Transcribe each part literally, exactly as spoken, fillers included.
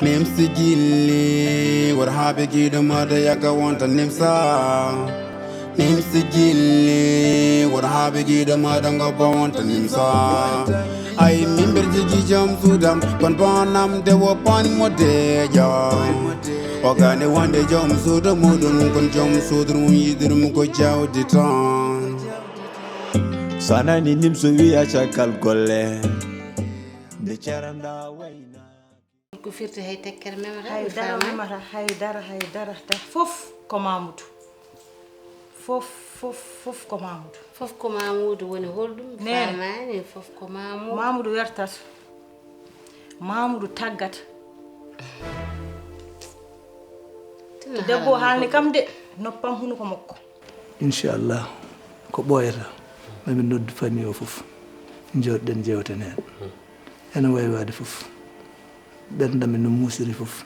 Nimsi gilli, wor habe giɗo maɗa yaka wonta nimsa. Nimsi gilli, wor habe giɗo maɗa ngobba wonta nimsa. Ay mimber jigi jom sudam, kon bonam de wo pan mo deja. O gane wonde jom sudo mudun, kon jom sudur mum yidur mu ko jawdi tan. Sanani nimso wiya cakal golle. Nde caranda wayna. Ko firti hay tekkere memata, hay mi dara faamaani. Memata, hay dara, hay dara, ta fof ko Mamoudou. Fof, fof, fof ko Mamoudou. Fof ko Mamoudou woni holɗum? Mi faamaani, fof ko Mamoudou. Mamoudou wertata. Mamoudou taggata. Tino debbo haalani kam de, noppam hunuko makko. Inchallah, ko ɓooyata, mamin noddu famille o fof, jooɗɗen jewten heen. Ene wawi waade fof, ɓerndam no muusiri fof,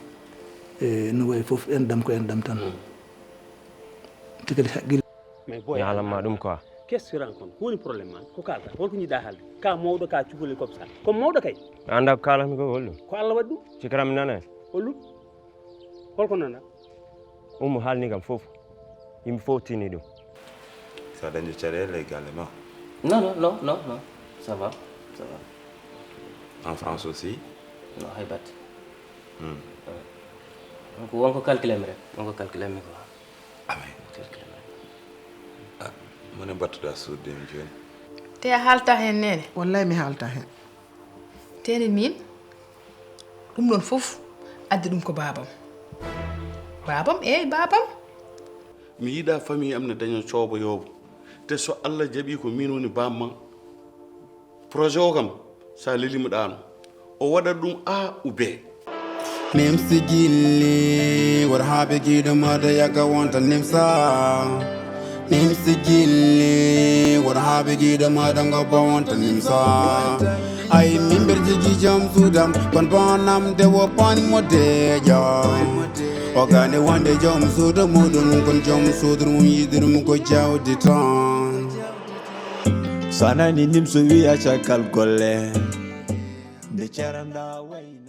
e no wayi fof, enɗam ko enɗam tan. Te kadi haqqille. Mais boy, mi haalan ma ɗum quoi. Qu'est-ce que tu racontes? Ko woni problème ma? Ko kalta? Holko jiɗɗa haalde? Ka mawɗo, ka cukalel comme ça. Ko mawɗo kay. A annda ko kaalanmi ko holɗum? Ko Allah waɗi ɗum. Cikaram mi nana. Holɗum? Holko nana? Ummo haalni kam fof. Yimɓe fof tini ɗum. Sa dañi caɗeele e galle ma? Non, non, non, non, non. Ça va, ça va. En France aussi? Non, hay batte. Hmm. Donc wonko calculé mi rek, wonko calculé mi quoi. Amen. Calculé mi rek. Ah, mone mbattuɗa suuɗde mi jooni? Te a haalta heen, Neene? Wallay mi haalta heen. Te ne min, ɗum ɗon fof addi ɗum ko baabam. Baabam, eey, baabam. Mi yiɗa famille am ne daña coobo yoobo. Te so Allah jaɓi ko min woni baam ma, projet o kam, sa lelimo ɗaano, o waɗat ɗum A ou B. Nimsi gilli, wor habe giɗo maɗa yaka wonta nimsa. Nimsi gilli, wor habe giɗo maɗa ngobba wonta nimsa. Ay mimber jigi jom sudam, kon bonam de wo pan mo deja. O gane wonde jom suudo muɗum, kon jom suudur mum yidur mum ko jawdi tan. Sanani nimso wiya cakal golle. Nde caranda wayna.